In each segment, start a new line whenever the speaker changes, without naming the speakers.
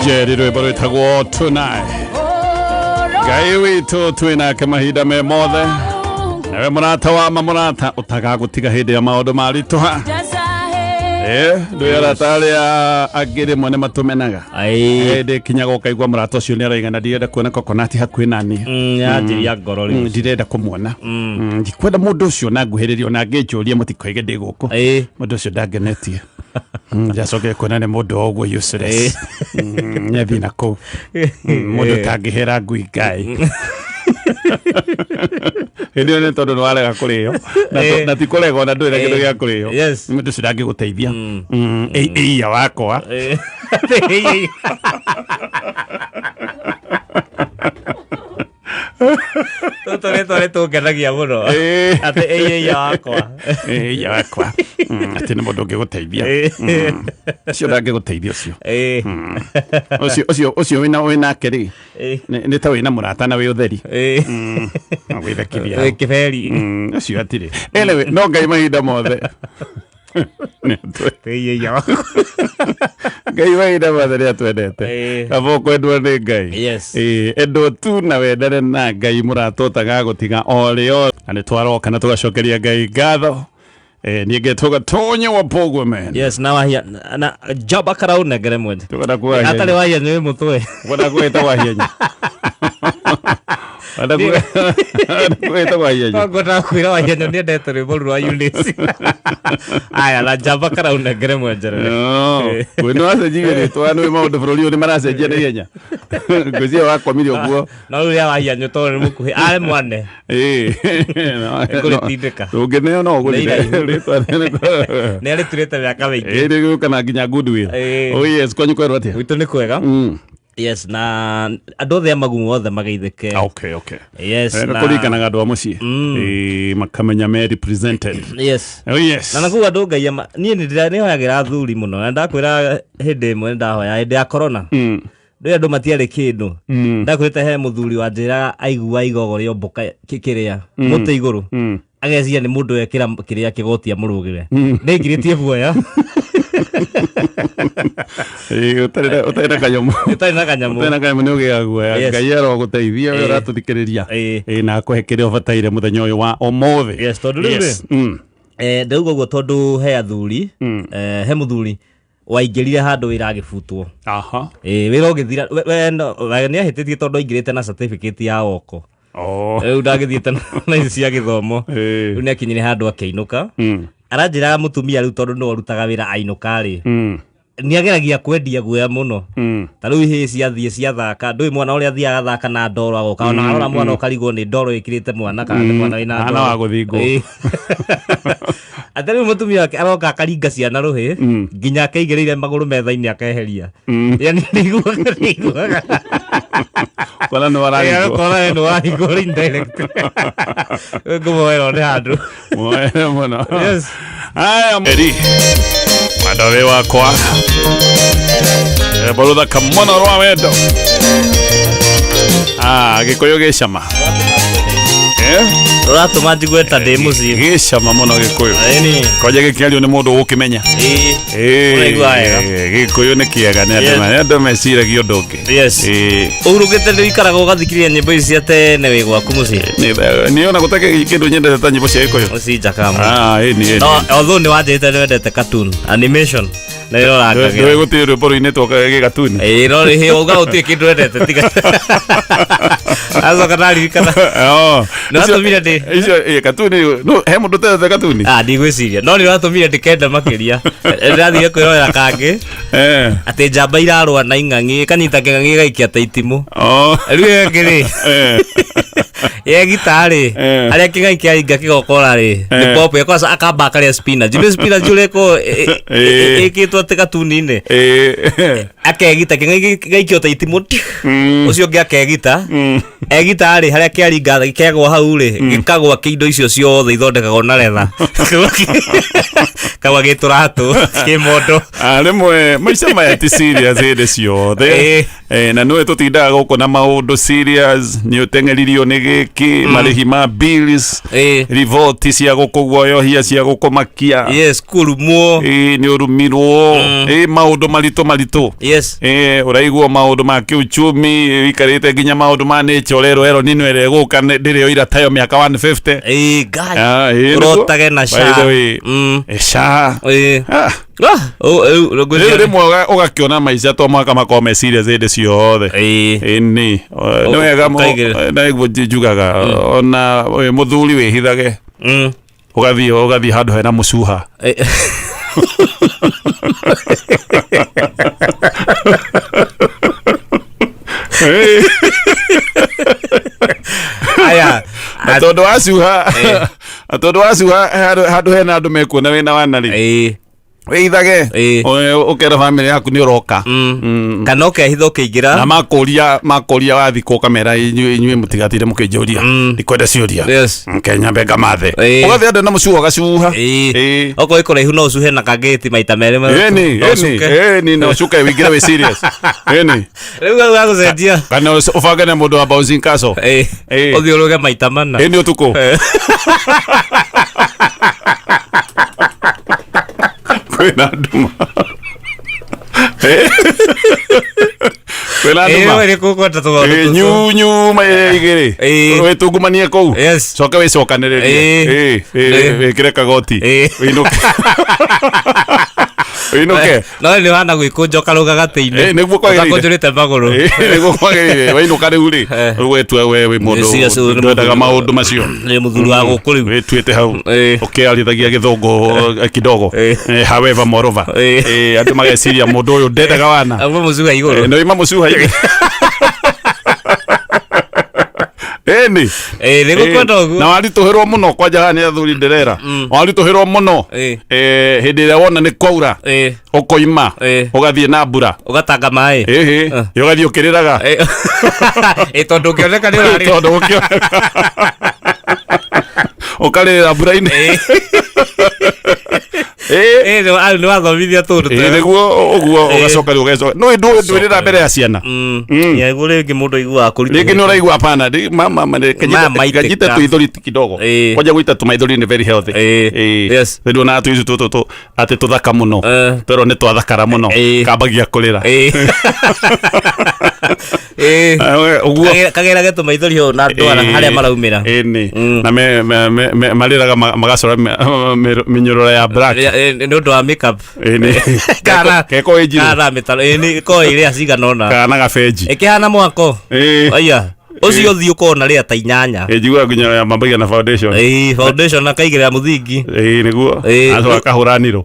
Eunice Jerry rwĩmbo rwĩtagwo Tonight. Ngai witũ twĩ nake mahinda me mothe, nawe mũrata wa ma mũrata ũtagagũtiga hĩndĩ ya maũndũ maritũha. Ndũĩ arata arĩa angĩ rĩmwe nĩ matũmenaga.
Ai.
Hĩndĩ ĩkinyaga ũkaigua mũrata ũcio nĩ araigana ndirenda kuona kokonati hakuhĩ nani.
Yanjĩria ngoro rĩu.
Ndirenda kũmuona. Ndikwenda mũndũ ũcio na nguhĩrĩrio na ngĩnjũria mũtikoige ndĩ gũkũ. Mũndũ ũcio ndangenetie. Ndacokire kuona nĩ mũndũ o ũguo useless. Nĩathiĩ na kũu. Mũndũ ũtangĩhera ngui ngai. Hĩndĩ ĩyo nĩ tondũ nĩ warega kũrĩo. Na ti kũrega ona ndũrĩ na kĩndũ gĩa kũrĩo. Mũndũ ũcio ndangĩgũteithia. Ĩiya wakwa.
Tũtũ rĩtwa rĩtũngenagia mũno. Atĩ ĩiya wakwa.
Ĩiya wakwa. Atĩ nĩ mũndũ ũngĩgũteithia. Ũcio ndangĩgũteithia ũcio. Ũcio ũcio ũcio wĩna wĩnake rĩ. Nĩ ta wĩna mũrata na wĩ ũtheri. Wĩthekithia.
Wĩ kĩberi.
Ũcio atirĩ. Anyway, no Ngai mahinda mothe.
Ĩiya wakwa.
Ngai mahinda mothe nĩ atwendete. Kaba ũkwendwo nĩ Ngai. Endwo tu na wendane na Ngai mũrata ũtagagũtiga o rĩ o. Na nĩ twaroka na tũgacokeria Ngai ngatho. Niĩ ngetwo Gatonye wa Pogwe man.
Yes, na wahia na jaba karau negere mwenje.
Tũkwenda kuwa
Atarĩ wahia nĩ mũtwe.
Kwenda kuwĩta wahianya. Kwenda kuwĩta wahianya.
Ngwendaga kwĩra wahia nĩ endete rwĩmbo rũu rwa Eunice. Aya na jaba karau negere mwenjerere.
Wĩ nĩ wacenjirie rĩtwa nĩ maũndũ bũrũri ũyũ nĩ maracenjia na ihenya. Ngwĩciria wakomire ũguo.
No rĩu rĩa wahia nĩ tondũ nĩ mũkuhĩ. Arĩ mwane. Nĩngũrĩtindĩka.
Ũngĩneo no ũgũrire.
Nĩ iraihu.
Rĩtwa
Nĩ arĩturĩte mĩaka mĩingĩ.
Ĩĩ rĩgũka na nginya goodwill. Oh yes, kwanyu kwerwo atĩa?
Gwitũ nĩ kwega. Yes, na andũ othe a magumu othe mageithĩke.
Okay, okay.
Yes,
Na kũririkanaga andũ a mũciĩ. Makamenya me represented.
Yes.
Oh yes.
Na nakuga andũ Ngai ama niĩ nĩ ndĩra nĩhoyagĩra athuri mũno na ndakwĩra hĩndĩ ĩmwe ndahoya hĩndĩ ya corona. Ndũĩ andũ matiarĩ kĩndũ. Ndakwĩrĩte he mũthuri wanjĩraga aigua igogo rĩombũka kĩrĩa mũtĩ igũrũ. Ageciria nĩ mũndũ wekĩra kĩrĩa kĩgoti amũrũgĩre. Nĩ ngirĩtie guoya.
Ũtarĩ na kanyamũ.
Ũtarĩ na kanyamũ.
Ũtarĩ na kanyamũ nĩ ũgĩaga guoya. Ngai arogũteithia we ũratũthikĩrĩria. Na akũhe kĩrĩa ũbataire mũthenya ũyũ wa ũmũthĩ.
Yes, tondũ rĩu rĩ, ndauga ũguo tondũ he athuri, he mũthuri waingĩrire handũ wĩra agĩbutwo. Wĩra ũgĩthira, we nĩ ahĩtĩtie tondũ aingĩrĩte na certificate ya woko. Rĩu ndagĩthiĩte na ici cia gĩthomo. Rĩu nĩ akinyire handũ akĩinũka. Aranjĩraga mũtumia rĩu tondũ nĩwe ũrutaga wĩra ainũka rĩ, nĩ ageragia kwendia guoya mũno. Ta rĩu ihĩĩ ciathiĩ ciathaka, ndũĩ mwana ũrĩa athiaga athaka na ndoro agoka, ona arora mwana ũkarigwo nĩ ndoro ĩkĩrĩte mwana kana nĩ mwana wĩna
Hana
ndoro.
wa gũthingwo.
Atĩ rĩu mũtumia wake aroka akaringa ciana rũhĩ nginya akeigĩrĩire magũrũ metha-inĩ akeheria. Yani nĩiguaga.
Kona nĩ wararingwo.
Kona nĩ wararingwo indirect. Ngũmũhoera one handũ.
Mũhoere mũno.
Yes.
Aya eri. Mwendwa wĩ wakwa. Rwĩmbo rũthaka mũno rwa wendo. Ah, gĩkũyũ gĩcama.
Ũratũma njigue ta ndĩ mũciĩ.
Gĩcama mũno gĩkũyũ.
Ĩni.
Kwanja gĩkĩario nĩ mũndũ ũgũkĩmenya.
Ũraigua wega.
Gĩkũyũ nĩ kĩega nĩ andũ meciragia ũndũ ũngĩ.
Yes. Ũhurũkĩte nĩ ũikaraga ũgathikĩrĩria nyĩmbo ici cia tene wĩ gwaku mũciĩ.
Nĩ ona gũtakĩ kĩndũ nyendete ta nyĩmbo cia gĩkũyũ.
Ũcinjakaga mũno.
Ah, ĩni, ĩni.
No, although nĩ wanjĩrĩte nĩ wendete cartoon, animation. Na ĩrorangagĩra.
Ndũĩ gũtirĩ rwĩmbo rũinĩtwo gĩgatuni.
Ĩĩ no rĩ uga gũtirĩ kĩndũ wendete tiga. Acoka ndaririkana.
Oh.
Nĩ watũmire ndĩ.
Icio ĩ katuni no he mũndũ ũtendete katuni.
Ah, ndigwĩciria. No nĩ watũmire ndĩkende makĩria. Ndĩrathire kwĩrorera kangĩ. Atĩ njamba irarũa na ing'ang'i, ĩkanyita kĩng'ang'i ĩgaikia ta itimũ.
Oh.
Rĩu ĩyo ĩngĩ rĩ. Yegita rĩ. Harĩa kĩng'ang'i kĩaringa kĩgokora rĩ. Nĩ pop ĩkosa akamba akarĩa spinach. Nĩ spinach ũrĩa ĩkĩtwo atĩ gatuni-inĩ. Akegita kĩng'ang'i gĩgaikio ta itimũ. Ũcio ũngĩ akegita. Egita rĩ, harĩa kĩaringa kĩagwa hau rĩ, gĩkagwa kĩindo icio ciothe ithondekagwo na retha, kagwa gĩtũratũ kĩmondo.
Ah, rĩmwe maica maya ti serious hĩndĩ ciothe. Na nĩwe tũtindaga gũkũ na maũndũ serious, nĩ ũteng'eririo nĩ gĩkĩ, marĩhi ma bills, riboti cia gũkũguoyohia, cia gũkũmakia.
Yes, kũrumwo.
Nĩ ũrumirwo, maũndũ maritũ maritũ. Ũraigua maũndũ ma kĩuchumi ũikarĩte nginya maũndũ ma nature, ũrerwo ero nino ĩrĩa ĩgũka ndĩrĩ oira tayo mĩaka 150.
Ngai.
Ah, nĩguo.
Ũrotage na
By
SHA.
the way, SHA. Ah.
Ah, oh,
Rĩu
ngwĩciria-
rĩmwe ũgakĩona maica to mwaka makorwo me serious hĩndĩ ciothe. Ĩni nĩ wega
Ũkaigĩrĩra.
Nĩguo njugaga ona wĩ mũthuri wĩhithage, ũgathiĩ handũ hena mũcuha.
Aya.
Na tondũ wacuha, na tondũ wacuha handũ hena andũ mekuona wĩna wana rĩ, wĩithage, ũkera bamĩrĩ yaku nĩ ũroka.
Kana ũkehitha ũkĩingĩra.
Na makũria wathiĩ kũ, ũkamera inyuĩ mũtigatinde mũkĩnjũria, ndikwenda ciũria. Kenya ngamathe. Ũgathiĩ andũ na mũcuha, ũgacuha.
Okorwo ĩ kũraihu no ũcuhe na kagĩti maita merĩ matatũ.
Ĩni.
No
Ĩni.
ũcuke.
Ĩni, no ũcuke wĩingĩre wĩ serious, ĩni.
Rĩu hau gagũcenjia.
Kana ũbange na mũndũ wa bouncing castle.
Ũthiĩ ũrũge maita mana.
Ĩni, ũtukũ kwĩna nduma. Kwĩna nduma.
Ĩĩ, nĩ kũkwenda tũmaũndũ tũtũ.
Nyunyu igĩrĩ. Wĩtungumanie kũu. Coke wĩcokanĩrĩrie. Wĩkĩre kagoti. Wĩinũke, wĩinũke.
No nĩ ũhana gwĩkũnja ũkarũga gatĩ-inĩ.
Nĩguo kwagĩrĩire.
Ũtakũnjũrĩte magũrũ.
Nĩguo kwagĩrĩire. Wainũka rĩu rĩ, rĩu wetua we wĩ mũndũ
Serious, ũyũ nĩ
ndwendaga
mũthuri-
maũndũ macio.
Nĩ mũthuri wa gũkũ rĩu.
Wĩtuĩte hau ũkĩarithagia gĩthũngũ kidogo. However, moreover, andũ mageciria mũndũ ũyũ ndendaga wana.
Auma mũcuha igũrũ.
No ima mũcuha igũrũ, ĩni.
Nĩ gũkwenda ũguo.
Na waritũhĩrwo mũno kwanja haha nĩ athuri ndĩrera, waritũhĩrwo mũno, hĩndĩ ĩrĩa wona nĩ kwaura, ũkoima, ũgathiĩ na mbura.
Ũgatanga maĩ.
Ĩhĩ, ũgathiĩ ũkĩrĩraga.
Tondũ ũngĩoneka nĩ ũrarĩ.
Tondũ ũkĩoneka ũkarĩrĩra mbura-inĩ.
Nĩ wathomithia tũndũ twega.
Nĩguo ũguo ũgacoka rĩu ũgecoka no ndwĩrĩra mbere ya ciana.
Nĩguo rĩngĩ mũndũ aiguaga kũritũhĩte.
Rĩngĩ nĩ ũraigua hapana, mama
Mama
kajite
itĩka.
tuithori kidogo. Kwanja gwita tumaithori nĩ very healthy. Rĩu ona tuicu tũtũ atĩ tũthaka mũno, twerwo nĩ twathakara mũno, kambagia kũrĩra. Ũguo.
Kagĩrage tũmaithori hau na ndwara harĩa maraumĩra.
Ĩni, na marĩraga magacora mĩnyororo ya black.
Nĩ ũndũ wa makeup.
Ĩni.
Kana
keko ĩ njirũ.
Kana mĩtaro nĩ ko ĩrĩa cigana ũna.
Kana gabenji.
Ĩkĩhana mwako. Aya ũcio ũthiĩ ũkona rĩa ta inyanya.
Njiguaga nginya ya mambagia na foundation.
Foundation akaigĩrĩra mũthingi.
Nĩguo. Acoka akahũra niro.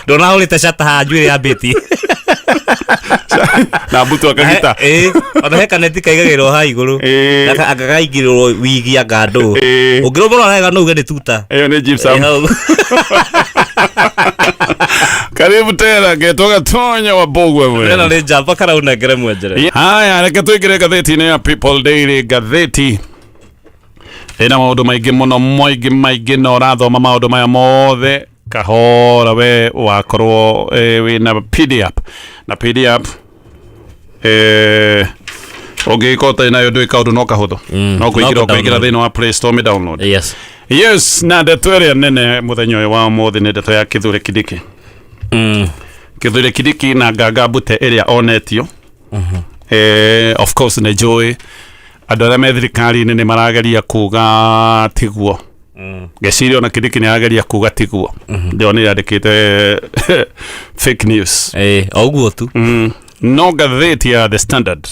Nduona hũrĩte cata haha njuĩrĩ yambĩtie.
Na mbutu akagita.
Ona he kaneti kaigagĩrĩrwo haha igũrũ. Agakaigĩrĩrwo wigi anga ndũ. Ũngĩrũmũrora wega no uge nĩ tuta.
Ĩyo nĩ gypsum.
Hau.
Karibu tena, ngetwo Gatonya wa Mbogwe
Ĩno
mwe.
nĩ njamba karaunengere mwenjere.
Haya, reke twingĩre ngathĩti-inĩ ya People Daily. Ngathĩti ĩna maũndũ maingĩ mũno, maingĩ maingĩ, na ũrathoma maũndũ maya mothe kahora we wakorwo wĩna PDF, na PDF ũngĩgĩkorwo ũtarĩ nayo ndũĩ kaũndũ no kahũthũ, no kũingĩra
no
ũkũingĩra
kũ-download.
thĩinĩ wa Play Store mĩ download. Yes, na ndeto ĩrĩa nene mũthenya ũyũ wa ũmũthĩ nĩ ndeto ya Kithure Kindiki. Kithure Kindiki na Nganga Mbute ĩrĩa onetio. Of course nĩ njũĩ andũ arĩa me thirikari-inĩ nĩ marageria kuga tiguo. Ngeciria ona Kindiki nĩ arageria kuga tiguo, ndĩronire andĩkĩte fake news.
O ũguo tu.
No ngathĩti ya The Standard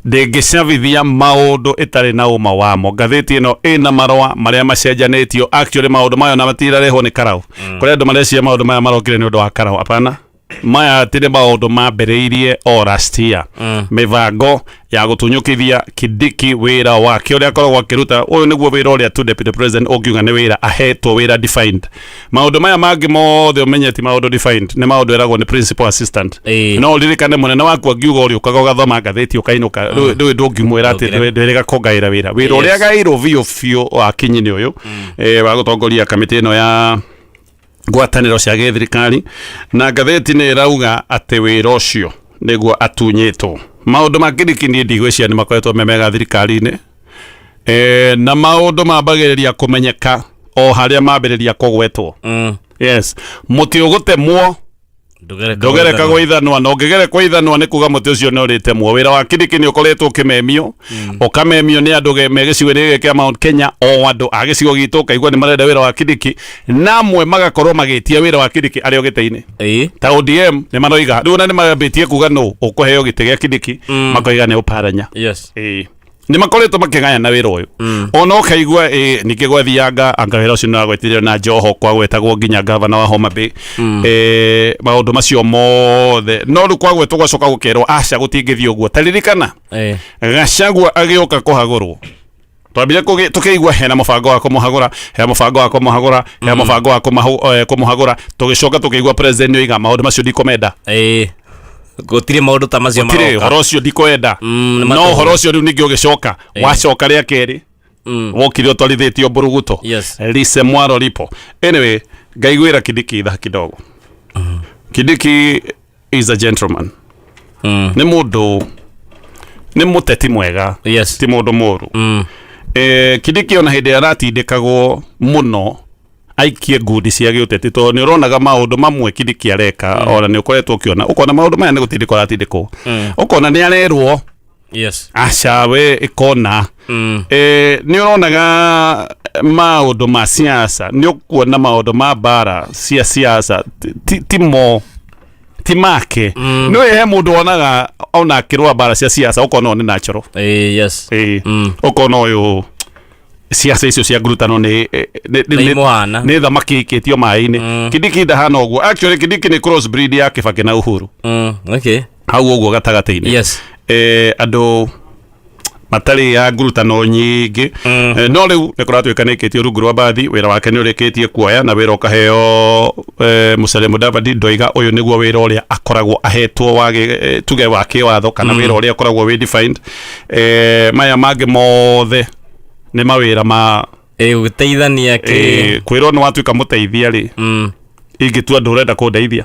ndĩngĩcabithia maũndũ ĩtarĩ na ũma wamo. Ngathĩti ĩno ĩna marũa marĩa macenjanĩtio. Actually maũndũ mayo na matirarehwo nĩ karau. Kũrĩ andũ mareciria maũndũ maya marokire nĩ ũndũ wa karau, hapana. Maya ti nĩ maũndũ mambĩrĩirie o last year, mĩbango ya gũtunyũkithia Kindiki wĩra wake ũrĩa akoragwo akĩruta. Ũyũ nĩguo wĩra ũrĩa tu deputy president ũngiuga nĩ wĩra ahetwo, wĩra defined. Maũndũ maya mangĩ mothe ũmenye ti maũndũ defined, nĩ maũndũ eragwo nĩ principal assistant. No ũririkane mũnene waku angiuga ũrĩũkaga ũgathoma ngathĩti ũkainũka, rĩu ndũngĩmwĩra atĩ ndwĩrĩga kũngaĩra wĩra. Wĩra ũrĩa gaĩrwo biũ biũ wa kinyi nĩ ũyũ wa gũtongoria kamĩtĩ ĩno ya ngwatanĩro cia gĩthirikari, na ngathĩti nĩ ĩrauga atĩ wĩra ũcio nĩguo atunyĩtwo. Maũndũ ma Kindiki niĩ ndigwĩciria nĩ makoretwo me mega thirikari-inĩ, na maũndũ mambagĩrĩria kũmenyeka o harĩa mambĩrĩria kũgwetwo. Yes, mũtĩ ũgũtemwo ndũgerekagwo ithanwa, na ũngĩgerekwo ithanwa nĩ kuga mũtĩ ũcio nĩ ũrĩtemwo. Wĩra wa Kindiki nĩ ũkoretwo ũkĩmemio, ũkamemio nĩ andũ me gĩcigo-inĩ gĩkĩ kĩa Mount Kenya, o andũ a gĩcigo gitũ ũkaigua nĩ marenda wĩra wa Kindiki, na amwe magakorwo magĩtia wĩra wa Kindiki arĩ o gĩtĩ-inĩ. Ta ODM nĩ maroiga rĩu ona nĩ mambĩtie kuga nũ ũkũheo gĩtĩ gĩa Kindiki, makoiga nĩ Ũparanya. Ĩĩ, nĩ makoretwo makĩgayana wĩra ũyũ, ona ũkaigua ĩ ningĩ gwathianga anga wĩra ũcio nĩwagwetirio na Joho, kwagwetagwo nginya gavana wa Homa Bay, maũndũ macio mothe. No rĩu kwagwetwo gwacoka gũkerwo aca, gũtingĩthiĩ ũguo. Taririkana Gachagua agĩũka kũhagũrwo, twambire tũkĩigua hena mũbango wa kũmũhagũra, hena mũbango wa kũmũhagũra, hena mũbango wa kũmũhagũra. Tũgĩcoka tũkĩigua president nĩoiga maũndũ macio ndikomenda.
Ĩĩ, gũtirĩ maũndũ ta macio
gũtirĩ
maroka.
Ũhoro ũcio ndikwenda.
Nĩ
No
matũhũ.
ũhoro ũcio rĩu ningĩ ũgĩcoka wacoka rĩa kerĩ, wokire ũtwarithĩtio mburuguto. Lisemwaro lipo. Anyway, ngaiguĩra Kindiki tha kidogo. Kindiki is a gentleman. Nĩ mũndũ, nĩ mũteti mwega, ti mũndũ mũru. Kindiki ona hĩndĩ ĩrĩa aratindĩkagwo mũno aikie ngundi cia gĩũteti, tondũ nĩ ũronaga maũndũ mamwe Kindiki areka, ona nĩ ũkoretwo ũkĩona, ũkona maũndũ maya nĩ gũtindĩkwo aratindĩkwo, ũkona nĩ arerwo aca we ĩkona. Nĩ ũronaga maũndũ ma siasa, nĩ ũkuona maũndũ ma mbara cia siasa ti mo ti make. Nĩ he mũndũ wonaga ona akĩrũa mbara cia siasa ũkona ũyũ nĩ natural. Ũkona ũyũ siasa icio cia ngurutano
Nĩ imũhana.
Nĩ thamaki ikĩtio maĩ-inĩ. Kindiki ndahana ũguo. Actually, Kindiki nĩ cross breed ya Kibaki na Uhuru. Hau ũguo gatagatĩ-inĩ. Andũ matarĩ ya ngurutano nyingĩ. No rĩu nĩ kũratuĩka nĩ ĩkĩtio rungu rwa mbathi. Wĩra wake nĩ ũrĩkĩtie kuoya na wĩra ũkaheo Musalia Mudavadi. Ndoiga ũyũ nĩguo wĩra ũrĩa akoragwo ahetwo wa tuge wa kĩwatho, kana wĩra ũrĩa ũkoragwo wĩ defined. Maya mangĩ mothe nĩ mawĩra ma
Gũteithania kĩ.
Kwĩrwo nĩ watuĩka mũteithia rĩ, ingĩtua ndũrenda kũndeithia.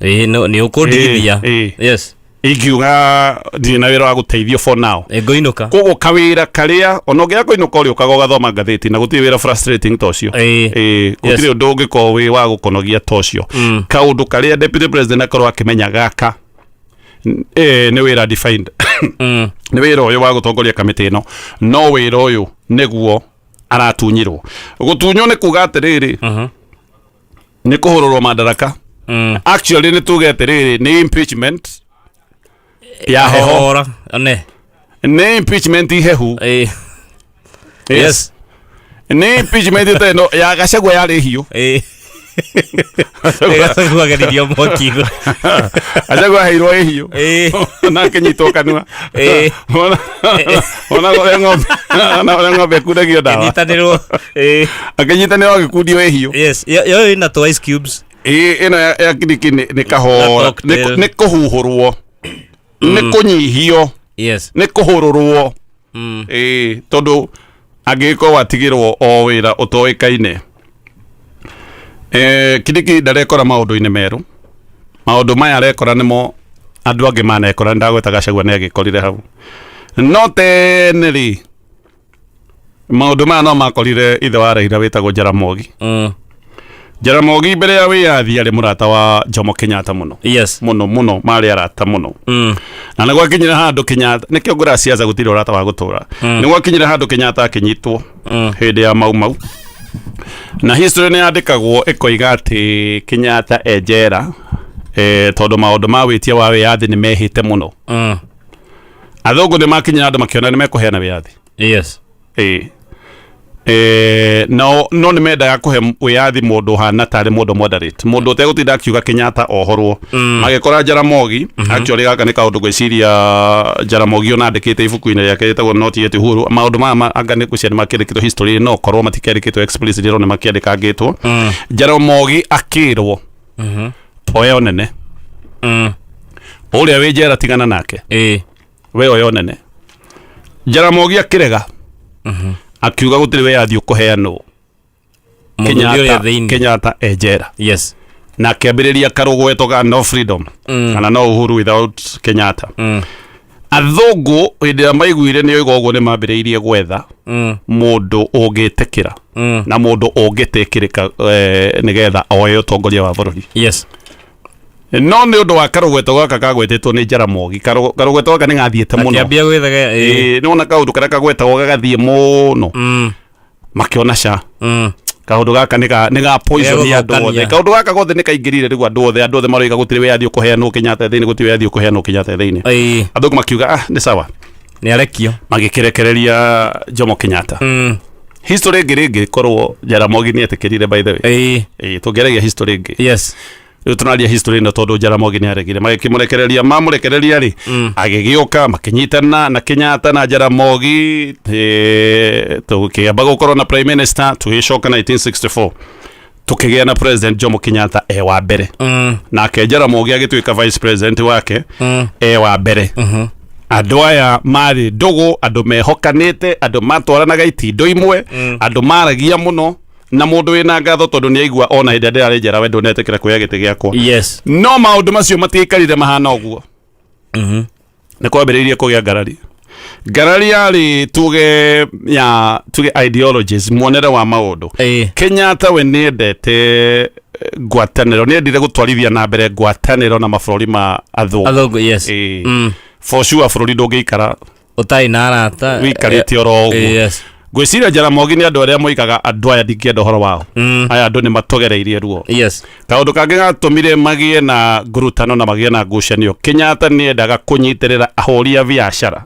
Ĩĩ, nĩ ũkũndigithia.
Ingiuga ndirĩ na wĩra wa gũteithio for now.
Ĩĩ, ngũinũka.
Koguo kawĩra karĩa ona ũngĩaga kũinũka, ũrĩũkaga ũgathoma ngathĩti, na gũtirĩ wĩra frustrating ta ũcio. Ĩĩ, gũtirĩ ũndũ ũngĩkorwo wĩ wa gũkonogia ta ũcio. Kaũndũ karĩa deputy president akorwo akĩmenya gaka nĩ wĩra defined, nĩ wĩra ũyũ wa gũtongoria kamĩtĩ ĩno, no wĩra ũyũ nĩguo aratunyirwo. Gũtunywo nĩ kuga atĩrĩrĩ, nĩ kũhũrũrwo madaraka. Actually, nĩ tuge atĩrĩrĩ, nĩ impeachment ya heho.
Hora one.
Nĩ impeachment ihehu. Nĩ impeachment ta ĩno ya Gachagua yarĩ hiũ.
Gachagua ageririo mwaki igũrũ.
Gachagua aheirwo ĩ hiũ na akĩnyitwo kanua. Ona ũrĩa ng'ombe, ona ũrĩa ng'ombe ĩkundagio ndawa.
Nyitanĩrwo.
Akĩnyitanĩrwo agĩkundio ĩ hiũ.
Yes, yo ĩna tũ ice cubes.
Ĩĩ, ĩno ya Kindiki nĩ kahora.
Na
Nĩ
cocktail.
nĩ kũhuhũrwo, nĩ kũnyihio, nĩ kũhũrũrwo. Ĩĩ, tondũ angĩgĩkorwo watigĩrwo o wĩra ũtoĩkaine. Kindiki ndarekora maũndũ-inĩ merũ. Maũndũ maya arekora nĩmo andũ angĩ manekora. Nĩ ndagweta Gachagua nĩ agĩkorire hau, no tene rĩ, maũndũ maya no makorire ithe wa Raila wĩtagwo Jaramogi. Jaramogi mbere ya wĩyathi arĩ mũrata wa Jomo Kenyatta mũno. Mũno mũno, marĩ arata mũno. Na nĩ gwakinyire handũ Kenyatta, nĩkĩo ngũra siasa gũtirĩ ũrata wa gũtũra, nĩ gwakinyire handũ Kenyatta akĩnyitwo hĩndĩ ya Mau Mau, na history nĩ yandĩkagwo ĩkoiga atĩ Kenyatta e njera, tondũ maũndũ ma wĩtia wa wĩyathi nĩ mehĩte mũno. Athũngũ nĩ makinyire andũ makĩona nĩ mekũheana wĩyathi. Ĩĩ. No nĩ mendaga kũhe wĩyathi mũndũ ũhana tarĩ mũndũ moderate, mũndũ ũtegũtinda akiuga Kenyatta ohorwo. Magĩkora Jaramogi. Actually, gaka nĩ kaũndũ ngwĩciria Jaramogi ona andĩkĩte ibuku-inĩ rĩake rĩtagwo Not Yet Uhuru. Maũndũ maya anga nĩ ngwĩciria nĩ makĩandĩkĩtwo history, no korwo matikĩandĩkĩtwo explicitly, no nĩ makĩandĩkangĩtwo. Jaramogi akĩrwo oya ũnene, ũrĩa wĩ njera tigana nake, we oya ũnene. Jaramogi akĩrega, akiuga gũtirĩ wĩyathi ũkũheanwo
Mũthuri ũrĩa
Kenyatta
thĩinĩ.
Kenyatta e njera. Na akĩambĩrĩria karũgweto ga no freedom kana no uhuru without Kenyatta. Athũngũ hĩndĩ ĩrĩa maiguire nĩ oiga ũguo, nĩ mambĩrĩirie gwetha mũndũ ũngĩtĩkĩra na mũndũ ũngĩtĩkĩrĩka, nĩgetha oe ũtongoria wa bũrũri. No nĩ ũndũ wa karũgweto gaka kagwetetwo nĩ Jaramogi, karũgweto gaka nĩ gathiĩte mũno.
Akĩambia gwĩthege.
Nĩwona kaũndũ karĩa kagwetagwo gagathiĩ mũno, makĩona ca kaũndũ gaka nĩ ga poison andũ
Nĩgũthũkania.
othe. Kaũndũ gaka gothe nĩ kaingĩrire rĩu andũ othe, andũ othe maroiga gũtirĩ wĩyathi ũkũheanwo Kenyatta thĩinĩ, gũtirĩ wĩyathi ũkũheanwo Kenyatta thĩinĩ. Athũngũ makiuga, "Ah, nĩ sawa."
Nĩ arekio.
Magĩkĩrekereria Jomo Kenyatta. History ĩngĩ rĩngĩ korwo Jaramogi nĩ etĩkĩrire, by the way. Tũngĩaragia history ĩngĩ. Rĩu tũraria history ĩno tondũ Jaramogi nĩ aregire, magĩkĩmũrekereria. Mamũrekereria rĩ, agĩgĩũka makĩnyitana na Kenyatta na Jaramogi, tũkĩamba gũkorwo na prime minister. Tũgĩcoka 1964 tũkĩgĩa na President Jomo Kenyatta e wa mbere, nake Jaramogi agĩtuĩka vice president wake e wa mbere. Andũ aya marĩ ndũgũ, andũ mehokanĩte, andũ matwaranaga itindo imwe, andũ maragia mũno, na mũndũ wĩna ngatho tondũ nĩ aigua ona hĩndĩ ĩrĩa ndĩrarĩ njera we ndũnetĩkĩra kuoya gĩtĩ gĩakwa. No maũndũ macio matiaikarire mahana ũguo. Nĩ kwambĩrĩirie kũgĩa ngarari. Ngarari yarĩ tuge ya tuge ideologies, muonere wa maũndũ. Kenyatta we nĩendete ngwatanĩro, nĩendire gũtwarithia na mbere ngwatanĩro na mabũrũri ma athũngũ.
Athũngũ, yes.
For sure bũrũri ndũngĩikara
ũtarĩ na arata
wĩikarĩte oro ũguo. Ngwĩciria Jaramogi nĩ andũ arĩa moigaga andũ aya ndingĩenda ũhoro wao, aya andũ nĩ matũgereirie ruo. Kaũndũ kangĩ gatũmire magĩe na ngurutano na magĩe na ngucanio, Kenyatta nĩ endaga kũnyitĩrĩra ahũri a biacara,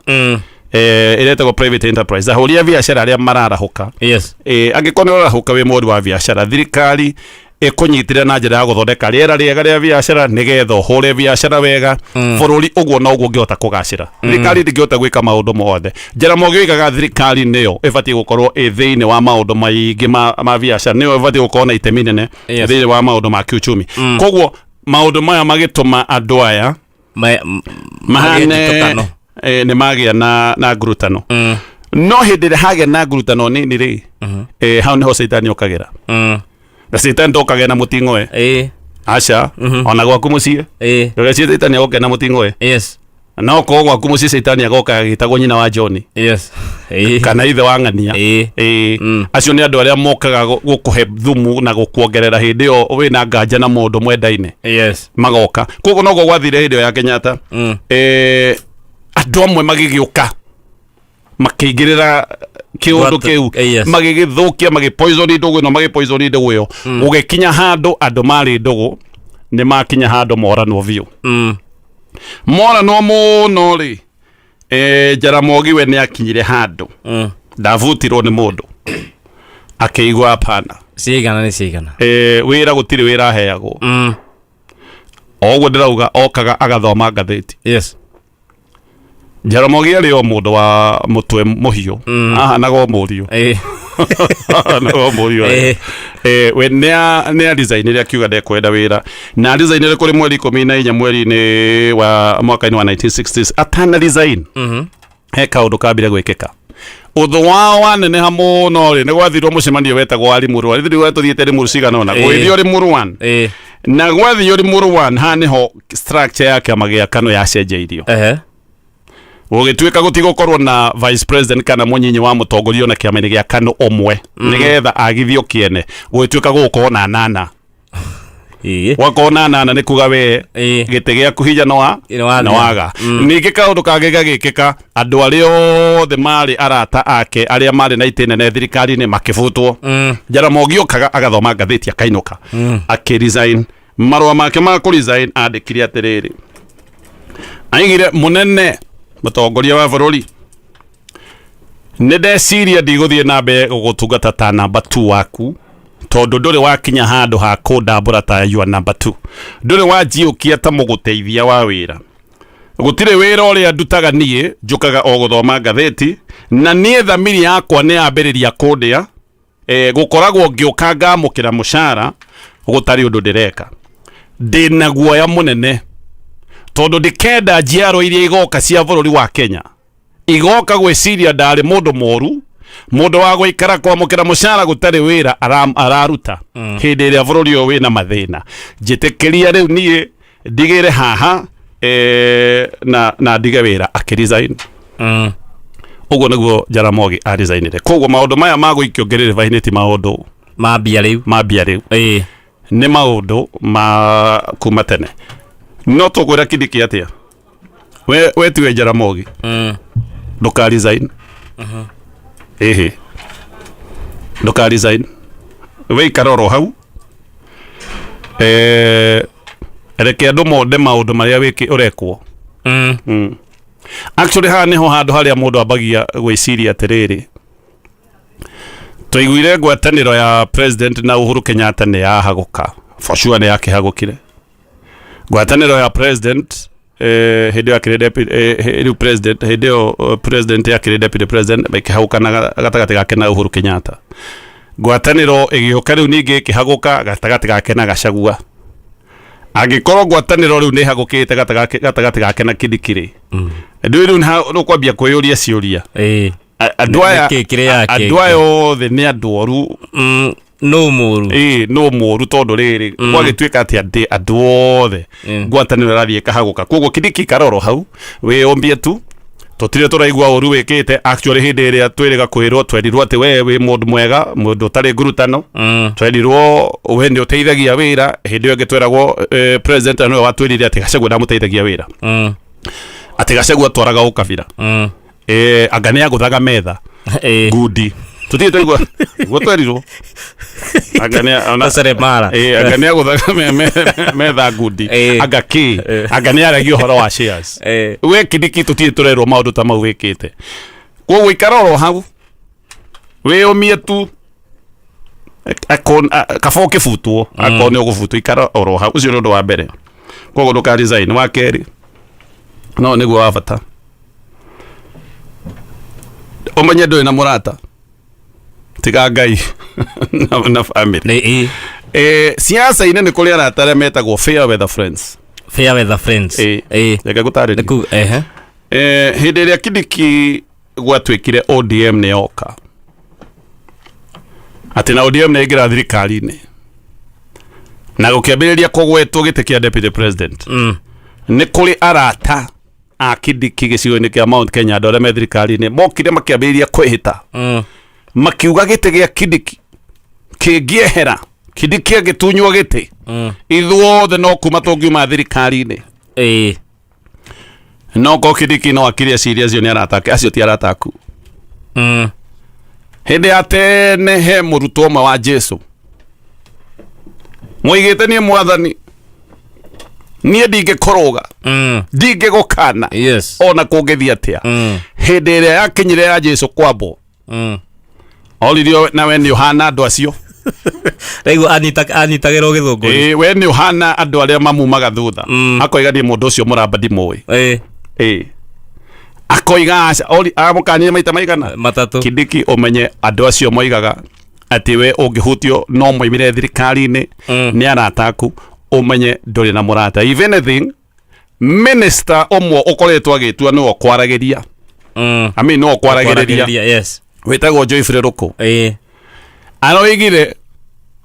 ĩretagwo private enterprise, ahũri a biacara arĩa mararahũka. Angĩkorwo nĩ ũrarahũka wĩ mũhũri wa biacara, thirikari ĩkũnyitĩrĩra na njĩra ya gũthondeka rĩera rĩega rĩa biacara nĩgetha ũhũre biacara wega. Bũrũri ũguo noguo ũngĩhota kũgacĩra. Thirikari ndĩngĩhota gwĩka maũndũ mothe. Jaramogi oigaga thirikari nĩyo ĩbatiĩ gũkorwo ĩ thĩinĩ wa maũndũ maingĩ ma biacara, nĩyo ĩbatiĩ gũkorwo na itemi nene thĩinĩ wa maũndũ ma kiuchumi. Koguo maũndũ maya magĩtũma andũ aya
Magĩe
mahane
njũtũkano.
Nĩ magĩa na ngurutano. No hĩndĩ ĩrĩa hagĩa na ngurutano nini rĩ, hau nĩho caitani okagĩra. Na caitani ndokagĩa na mũting'oe. Aca, ona gwaku mũciĩ, ndũgecirie caitani agoka na mũting'oe. No korwo gwaku mũciĩ caitani agoka agĩtagwo nyina wa John kana ithe wa ng'ania. Acio nĩ andũ arĩa mokaga gũkũhe thumu na gũkuongerera hĩndĩ ĩyo wĩna nganja na mũndũ mwendaine. Magoka. Koguo noguo gwathire hĩndĩ ĩyo ya Kenyatta. Andũ amwe magĩgĩũka makĩingĩrĩra kĩũndũ kĩu, magĩgĩthũkia, magĩpoison ndũgũ ĩno, magĩpoison ndũgũ ĩyo, gũgĩkinya handũ andũ marĩ ndũgũ nĩ makinya handũ moranwo biũ. Moranwo mũno rĩ, Jaramogi we nĩ akinyire handũ ndabutirwo nĩ mũndũ, akĩigua hapana.
Ciigana nĩ ciigana.
Wĩra gũtirĩ wĩra aheagwo. O ũguo ndĩrauga, okaga agathoma ngathĩti. Jaramogi arĩ o mũndũ wa mũtwe mũhiũ, ahanaga o mũriũ. Ahanaga o mũriũ. We nĩ a designire, akiuga ndekwenda wĩra, na designire kũrĩ mweri 14 mweri-inĩ wa mwaka-inĩ wa 1960s. Atana resign, he kaũndũ kambire gwĩkĩka. Ũthũ wao waneneha mũno rĩ, nĩ gwathirwo mũcemanio wetagwo wa Limuru. Rĩu tũthiĩte Limuru cigana ũna. Gwĩthio Limuru 1 na gwathio Limuru 1, haha nĩho structure ya kĩama gĩa KANU yacenjeirio. Gũgĩtuĩka gũtigũkorwo na vice president kana mũnyinyi wa mũtongoria ona kĩama-inĩ gĩa KANU ũmwe nĩgetha agithio kĩene. Gũgĩtuĩka gũgũkorwo na nana. Gwakorwo na nana nĩ kuga we gĩtĩ gĩaku hinya no wa
Nĩ wathira.
no waga. Ningĩ kaũndũ kangĩ gagĩkĩka, andũ arĩa othe marĩ arata ake arĩa marĩ na itĩ nene thirikari-inĩ makĩbutwo. Jaramogi okaga agathoma ngathĩti akainũka. Akĩresign. Marũa make ma kũresign andĩkire atĩrĩrĩ, aigire, "Mũnene mũtongoria wa bũrũri, Nĩ ndeciria ndigũthiĩ na mbere gũgũtungata ta namba 2 waku, tondũ ndũrĩ wakinya handũ ha kũndambũra ta your number 2. Ndũrĩ wanjiũkia ta mũgũteithia wa wĩra. Gũtirĩ wĩra ũrĩa ndutaga niĩ, njũkaga o gũthoma ngathĩti, na niĩ thamiri yakwa nĩ yambĩrĩria kũndĩa. Gũkoragwo ngĩũka ngamũkĩra mũcara gũtarĩ ũndũ ndĩreka. Ndĩna guoya mũnene tondũ ndikenda njiaro iria igoka cia bũrũri wa Kenya igoka gwĩciria ndarĩ mũndũ mũru, mũndũ wa gũikara kwamũkĩra mũcara gũtarĩ wĩra araruta hĩndĩ ĩrĩa bũrũri ũyũ wĩna mathĩna. Njĩtĩkĩria rĩu niĩ ndigĩre haha na ndige wĩra. Akĩresign. Ũguo nĩguo Jaramogi aresignire. Koguo maũndũ maya ma gũikio ngĩrĩrĩba-inĩ ti maũndũ
mambia rĩu.
Mambia rĩu. Nĩ maũndũ ma kuma tene. No tũkwĩra Kindiki atĩa? We tiwe Jaramogi. Ndũka resign. Ĩhĩ. Ndũka resign. We ikara oro hau. Reke andũ monde maũndũ marĩa wĩki ũrekwo. Actually haha nĩho handũ harĩa mũndũ ambagia gwĩciria atĩrĩrĩ, twaiguire ngwatanĩro ya president na Uhuru Kenyatta nĩ yahagũka. For sure nĩ yakĩhagũkire. Ngwatanĩro ya president hĩndĩ ĩyo akĩrĩ deputy, rĩu president hĩndĩ ĩyo president akĩrĩ deputy president ĩkĩhagũkana gatagatĩ gake na Uhuru Kenyatta. Ngwatanĩro ĩgĩũka rĩu ningĩ ĩkĩhagũka gatagatĩ gake na Gachagua. Angĩkorwo ngwatanĩro rĩu nĩ ĩhagũkĩte gatagatĩ gake na Kindiki rĩ, ndũĩ rĩu nĩ ũkwambia kwĩyũria ciũria. Andũ aya
Nĩkĩ kĩrĩa yake?
Andũ aya othe nĩ andũ oru.
No mũru.
Ĩĩ, no mũru tondũ rĩrĩ gwagĩtuĩka atĩ andũ othe ngwatanĩro ĩrathiĩ ĩkahagũka. Koguo Kindiki karoro hau wĩyũmbie tu, tũtirĩ tũraigua ũru wĩkĩte. Actually hĩndĩ ĩrĩa twĩrĩga kwĩrwo twerirwo atĩ we wĩ mũndũ mwega, mũndũ ũtarĩ ngurutano. Twerirwo we nĩ ũteithagia wĩra. Hĩndĩ ĩyo ĩngĩ tweragwo president nĩwe watwĩrire atĩ Gachagua ndamũteithagia wĩra, atĩ Gachagua atwaraga ũkabira. Anga nĩ agũthaga metha ngundi. Tũtirĩ twaigua guo twerirwo anga nĩ ona
Seremala.
Anga nĩ agũthaga metha ngundi. Anga kĩ anga nĩ aragia ũhoro wa shares. We Kindiki tũtirĩ tũrerwo maũndũ ta mau wĩkĩte. Koguo ikara oro hau wĩyũmie tu. Kaba ũkĩbutwo akorwo nĩ ũgũbutwo, ikara oro hau. Ũcio nĩ ũndũ wa mbere. Koguo ndũka resign. Wa kerĩ no nĩguo wa bata, ũmenye ndũrĩ na mũrata tiga Ngai na family.
Nĩ
Siasa-inĩ nĩ kũrĩ arata arĩa metagwo fair weather friends.
Fair weather friends.
Reke ngũtarĩrie.
Nĩku ehe.
Hĩndĩ ĩrĩa Kindiki gwatuĩkire ODM nĩ yoka, atĩ na ODM nĩ ĩingĩra thirikari-inĩ na gũkĩambĩrĩria kũgwetwo gĩtĩ kĩa deputy president, nĩ kũrĩ arata a Kindiki gĩcigo-inĩ kĩa Mount Kenya, andũ arĩa me thirikari-inĩ, mokire makĩambĩrĩria kwĩhĩta, makiuga gĩtĩ gĩa Kindiki kĩngĩehera, Kindiki angĩtunywo gĩtĩ, ithuothe no kuma tũngiuma thirikari-inĩ. No ko Kindiki no akire eciria acio nĩ arata ake, acio ti arata aku. Hĩndĩ ya tene he mũrutwo ũmwe wa Jesu mwoigĩte, niĩ mwathani, niĩ ndingĩkũrũga, ndingĩgũkana ona kũngĩthiĩ atĩa. Hĩndĩ ĩrĩa yakinyire ya Jesu kwambwo, oririo, nawe nĩ ũhana andũ acio?
Rĩu anyitagĩrwo gĩthũngũri.
Ĩĩ, we nĩ ũhana andũ arĩa mamumaga thutha? Akoiga, niĩ mũndũ ũcio mũramba ndimũĩ. Ĩĩ, akoiga aca. Amũkanire maita maigana?
Matatũ.
Kindiki, ũmenye andũ acio moigaga atĩ we ũngĩhutio no moimire thirikari-inĩ nĩ arata aku. Ũmenye ndũrĩ na mũrata. If anything, minister ũmwe ũkoretwo agĩtua nĩwe ũkwaragĩria, I mean, nĩwe ũkwaragĩrĩria,
Kwaragĩrĩria, yes.
Wĩtagwo Joyfrey Rũkũ, aroigire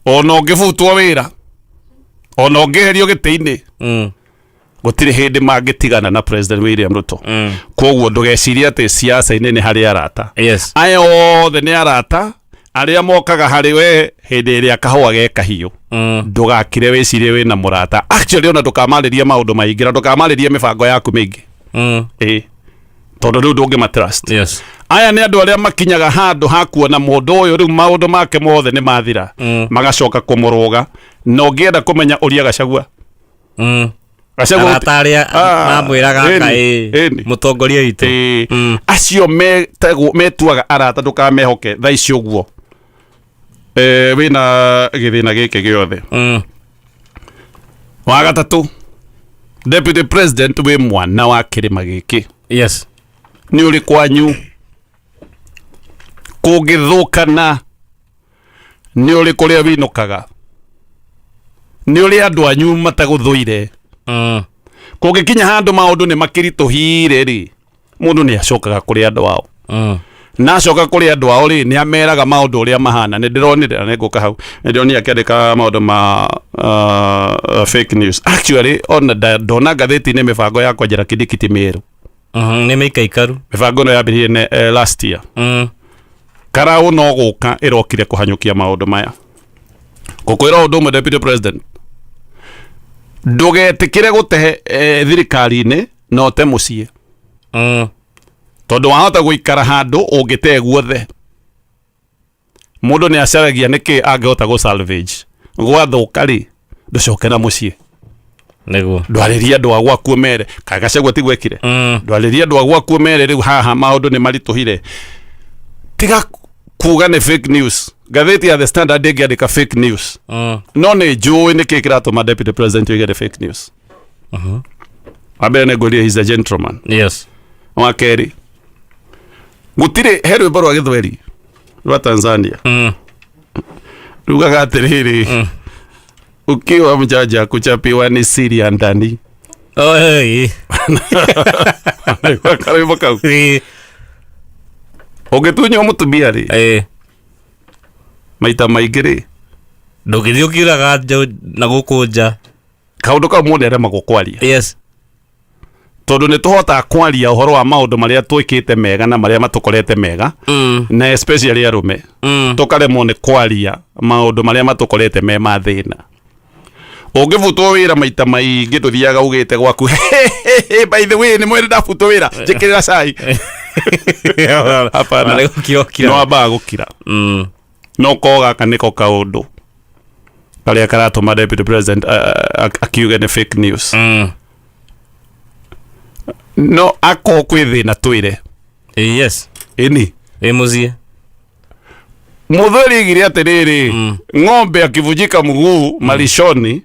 ona ũngĩbutwo wĩra, ona ũngĩherio gĩtĩ-inĩ, gũtirĩ hĩndĩ mangĩtigana na President William Ruto. Koguo ndũgecirie atĩ siasa-inĩ nĩ harĩ arata. Aya othe nĩ arata arĩa mokaga harĩ we hĩndĩ ĩrĩa kahũa ge kahiũ. Ndũgakire wĩcirie wĩna mũrata. Actually, ona ndũkamarĩrie maũndũ maingĩ na ndũkamarĩrie mĩbango yaku mĩingĩ. Ĩĩ, tondũ rĩu ndũngĩma trust. Aya nĩ andũ arĩa makinyaga handũ ha kuona mũndũ ũyũ rĩu maũndũ make mothe nĩ mathira, magacoka kũmũrũga. Na ũngĩenda kũmenya, ũria Gachagua. Gachagua
Arata arĩa
Ah,
mamwĩraga
ĩni,
aka ĩ
ĩni.
mũtongoria witũ.
Ĩĩ.
Mm.
Acio metagwo metuaga arata, ndũkamehoke thaa ici ũguo. Wĩna gĩthĩna gĩkĩ gĩothe. Wa gatatũ, deputy president, wĩ mwana wa kĩrĩma gĩkĩ. Nĩ ũrĩ kwanyu kũngĩthũkana, nĩ ũrĩ kũrĩa winũkaga, nĩ ũrĩ andũ anyu matagũthũire. Kũngĩkinya handũ maũndũ nĩ makĩritũhire rĩ, mũndũ nĩ acokaga kũrĩ andũ ao. Na acoka kũrĩ andũ ao rĩ, nĩ ameraga maũndũ ũrĩa mahana. Nĩ ndĩronire na nĩ ngũka hau, nĩ ndĩronire akĩandĩka maũndũ ma fake news. Actually, ona ndona ngathĩti-inĩ mĩbango ya kwenjera Kindiki Mĩrũ.
Nĩ mĩikaikaru.
Mĩbango ĩno yambĩrĩirie last year. Karaũ no gũka ĩrokire kũhanyũkia maũndũ maya. Ngũkwĩra ũndũ ũmwe, deputy president, ndũgetĩkĩre gũtehe thirikari-inĩ na ũte mũciĩ. Tondũ wahota gũikara handũ ũngĩte guothe, mũndũ nĩ acaragia nĩkĩ angĩhota gũ salvage. Gwathũka rĩ, ndũcoke na mũciĩ.
Nĩguo.
Ndwarĩria andũ a gwaku mere kaĩ Gachagua ti gwekire. Ndwarĩria andũ a gwaku mere rĩu haha maũndũ nĩ maritũhire. Tiga kuga nĩ fake news. Ngathĩti ya The Standard ndĩngĩandĩka fake news. No nĩ njũĩ nĩkĩ kĩratũma deputy president oige nĩ fake news. Wa mbere, nĩ ngwĩrire he's a gentleman. Wa kerĩ, gũtirĩ he rwĩmbo rwa gĩthweri rwa Tanzania rugaga atĩrĩrĩ, "Ukiwa mjanja kuchapiwa ni siri ya ndani."
Oh, hey.
Karwĩmbo kau. Ũngĩtunywo mũtumia rĩ, maita maingĩ rĩ,
Ndũngĩthiĩ ũkiuraga na gũkũ nja.
Kaũndũ kau mũndũ aremagwo kwaria. Tondũ nĩ tũhotaga kwaria ũhoro wa maũndũ marĩa twĩkĩte mega na marĩa matũkorete mega, na especially arũme, tũkaremwo nĩ kwaria maũndũ marĩa matũkorete me mathĩna. Ũngĩbutwo wĩra, maita maingĩ ndũthiaga ugĩte gwaku, "By the way, nĩ mwĩrĩ ndabutwo wĩra, njĩkĩrĩra cai." Hapana.
Nĩ gũkira ũkira.
No ambaga gũkira. No ko gaka nĩko kaũndũ karĩa karatũma deputy president akiuge nĩ fake news. No akorwo kwĩ thĩna, twĩre. Ĩni.
Ĩ mũciĩ.
Mũthuri igire atĩrĩrĩ, ng'ombe akivunjika mguu malishoni,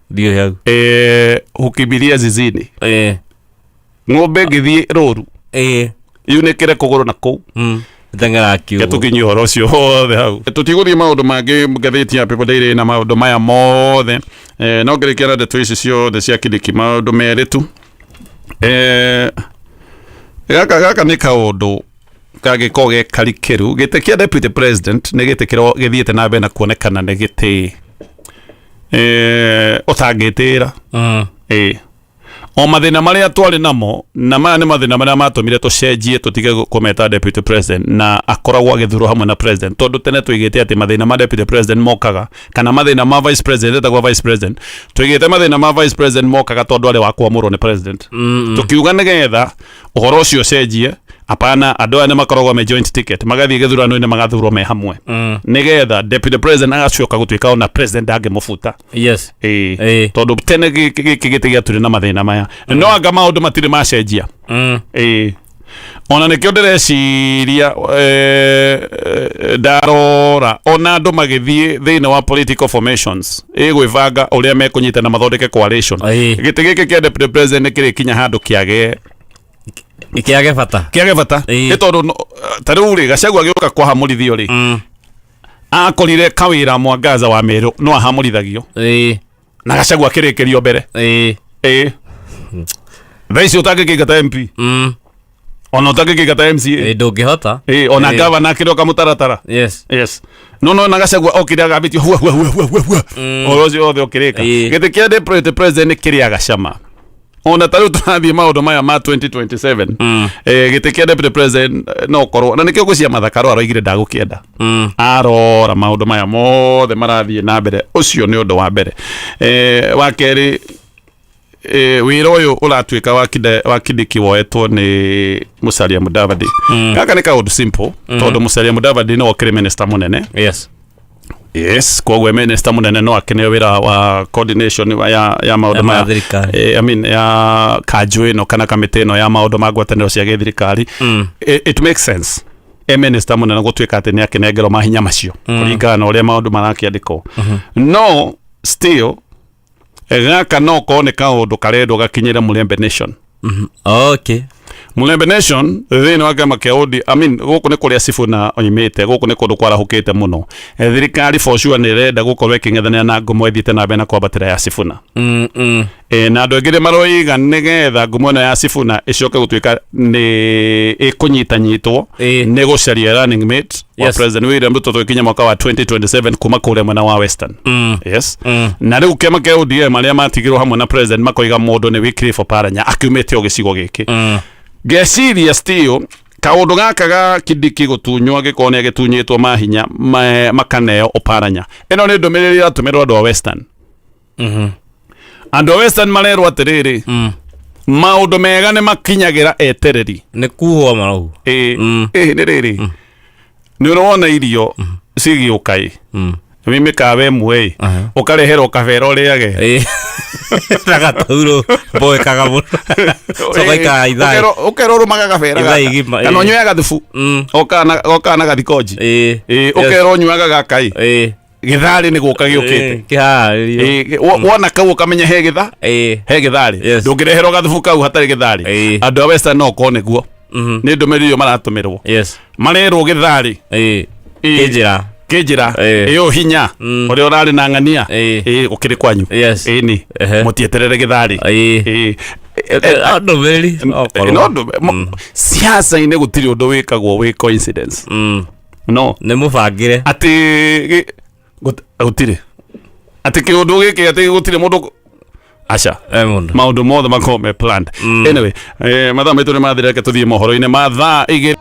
Ndio hau.
Hukimbilia zizini. Ng'ombe ĩngĩthiĩ rũru, yunĩkĩre kũgũrũ na kũu.
Teng'era kiugo.
Tũkinyie ũhoro ũcio wothe hau, tũtigũthiĩ maũndũ mangĩ. Ngathĩti ya People Daily na maũndũ maya mothe, no ngĩrĩkia na ndeto ici ciothe cia Kindiki, maũndũ merĩ tu. Gaka nĩ kaũndũ kangĩkorwo ge karikĩru. Gĩtĩ kĩa deputy president nĩ gĩtĩ kĩro gĩthiĩte na mbere na kuonekana nĩ gĩtĩ ũtangĩtĩra. Ĩ o mathĩna marĩa twarĩ namo, na maya nĩ mathĩna marĩa matũmire tũcenjie tũtige kũmeta deputy president na akoragwo agĩthurwo hamwe na president, tondũ tene tũigĩte atĩ mathĩna ma deputy president mokaga, kana mathĩna ma vice president, etagwo vice president, tũigĩte mathĩna ma vice president mokaga tondũ arĩ wa kwamũrwo nĩ president. Tũkiuga nĩgetha ũhoro ũcio ũcenjie, apana, andũ aya nĩ makoragwo me joint ticket, magathiĩ gĩthurano-inĩ magathurwo me hamwe, nĩgetha deputy president agacoka gũtuĩka ona president ndangĩmũbuta. Ĩĩ. Tondũ tene gĩkĩ gĩtĩ gĩatũrĩ na mathĩna maya, no anga maũndũ matirĩ macenjia. Ĩĩ, ona nĩkĩo ndĩreciria, ndarora ona andũ magĩthiĩ thĩinĩ wa political formations ĩgwĩbanga ũrĩa mekũnyitana mathondeke coalition. Gĩtĩ gĩkĩ kĩa deputy president nĩ kĩrĩkinya handũ kĩage
Kĩage bata.
Kĩage bata. Nĩ tondũ ta rĩu rĩ, Gachagua agĩũka kwahamũrithio rĩ, akorire kawĩra Mwangaza wa Meru no ahamũrithagio, na Gachagua akĩrĩkĩrio mbere. Ĩĩ, thaa ici ũtangĩkĩingata MP, ona ũtangĩkĩingata MCA.
Ĩĩ, ndũngĩhota.
Ĩĩ, ona gavana akĩrĩ kamũtaratara. Yes, no na Gachagua okire agambĩtio hua hua hua hua hua hua, ũhoro ũcio wothe ũkĩrĩka. Gĩtĩ kĩa deputy president nĩ kĩrĩaga cama ona ta rĩu tũrathiĩ maũndũ maya ma 2027. Gĩtĩ kĩa deputy president, no korwo na nĩkĩo ngwĩciria Martha Karua aroigire ndagũkĩenda. Arora maũndũ maya mothe marathiĩ na mbere. Ũcio nĩ ũndũ wa mbere. Wa kerĩ, wĩra ũyũ ũratuĩka wa Kindiki woetwo nĩ Musalia Mudavadi. Gaka nĩ kaũndũ simple, tondũ Musalia Mudavadi nĩwe ũkĩrĩ minister mũnene. Yes, koguo minister munene no akeneo wira wa coordination ya maundu
Ya
maya
thirikari.
I mean, ya kanjũ ĩno kana kamĩtĩ ĩno ya maũndũ ma ngwatanĩro cia gĩthirikari. It makes sense e minister munene gũtuĩka atĩ nĩ akĩnengerwo mahinya macio kũringana na ũrĩa maũndũ marakĩandĩkwo. No still gaka no korwo nĩ kaũndũ karendwo gakinyĩre Mulembe Nation.
Okay.
Mulembe Nation thĩinĩ wa kĩama kĩa OD, I mean, gũkũ nĩ kũrĩa Sifuna oimĩte, gũkũ nĩ kũndũ kwarahũkĩte mũno. Thirikari for sure nĩ ĩrenda gũkorwo ĩkĩng'ethanĩra na ngumo ĩthiĩte na mbere na kwambatĩra ya Sifuna. Na andũ aingĩ nĩ maroiga nĩgetha ngumo ĩno ya Sifuna ĩcoke gũtuĩka nĩ ĩkũnyitanyitwo nĩ gũcaria running mate wa President William Ruto tũgĩkinya mwaka wa 2027 kuma kũrĩa mwena wa Western. Yes. Na rĩu kĩama kĩa ODM arĩa matigirwo hamwe na president makoiga mũndũ nĩ Wycliffe Oparanya akiumĩte o gĩcigo gĩkĩ. Ngeciria still kaũndũ gaka ga Kindiki gũtunywo angĩkorwo nĩ agĩtunyĩtwo mahinya makaneo Oparanya, ĩno nĩ ndũmĩrĩri ĩratũmĩrwo andũ a Western. Andũ a Western marerwo atĩrĩrĩ, maũndũ mega nĩ makinyagĩra etereri.
Nĩ kuhwo maraugu.
Ĩ ĩ nĩ rĩrĩ, nĩ ũrona irio cigĩũka ĩ wĩ mĩkawa ĩmwe ĩ ũkareherwo kabera ũrĩage.
Na gatauro mboekaga mũno coka ikara ithaa.
Ũkerwo ũrũmaga gabera
Ithaa
gaka.
igima,
Kana
ĩ.
ũnyuaga thubu okaga na gathikoji. Ĩ, ũkerwo ũnyuaga gaka ĩ gĩtharĩ nĩ gũka gĩũkĩte.
Kĩharĩrio.
Ĩ, wona kau ũkamenya he gĩtha he gĩtharĩ. Ndũngĩreherwo gathubu kau hatarĩ gĩtharĩ. Andũ a Western no korwo nĩguo nĩ ndũmĩrĩri ĩyo maratũmĩrwo. Marerwo gĩtharĩ
Kĩnjĩra.
Kĩnjĩra ĩyo hinya ũrĩa ũrarĩ na ng'ania ũkĩrĩ kwanyu. Ĩni mũtieterere gĩtharĩ. Ĩ.
Ndũmĩrĩri okorwo.
No siasa-inĩ gũtirĩ ũndũ wĩkagwo wĩ coincidence. No
Nĩ mũbangĩre.
Atĩ gũtirĩ atĩ kĩũndũ gĩkĩ atĩ gũtirĩ mũndũ aca.
Mũndũ.
Maũndũ mothe makorwo me planned. Anyway, mathaa maitũ nĩ mathira, reke tũthiĩ mohoro-inĩ ma thaa 2.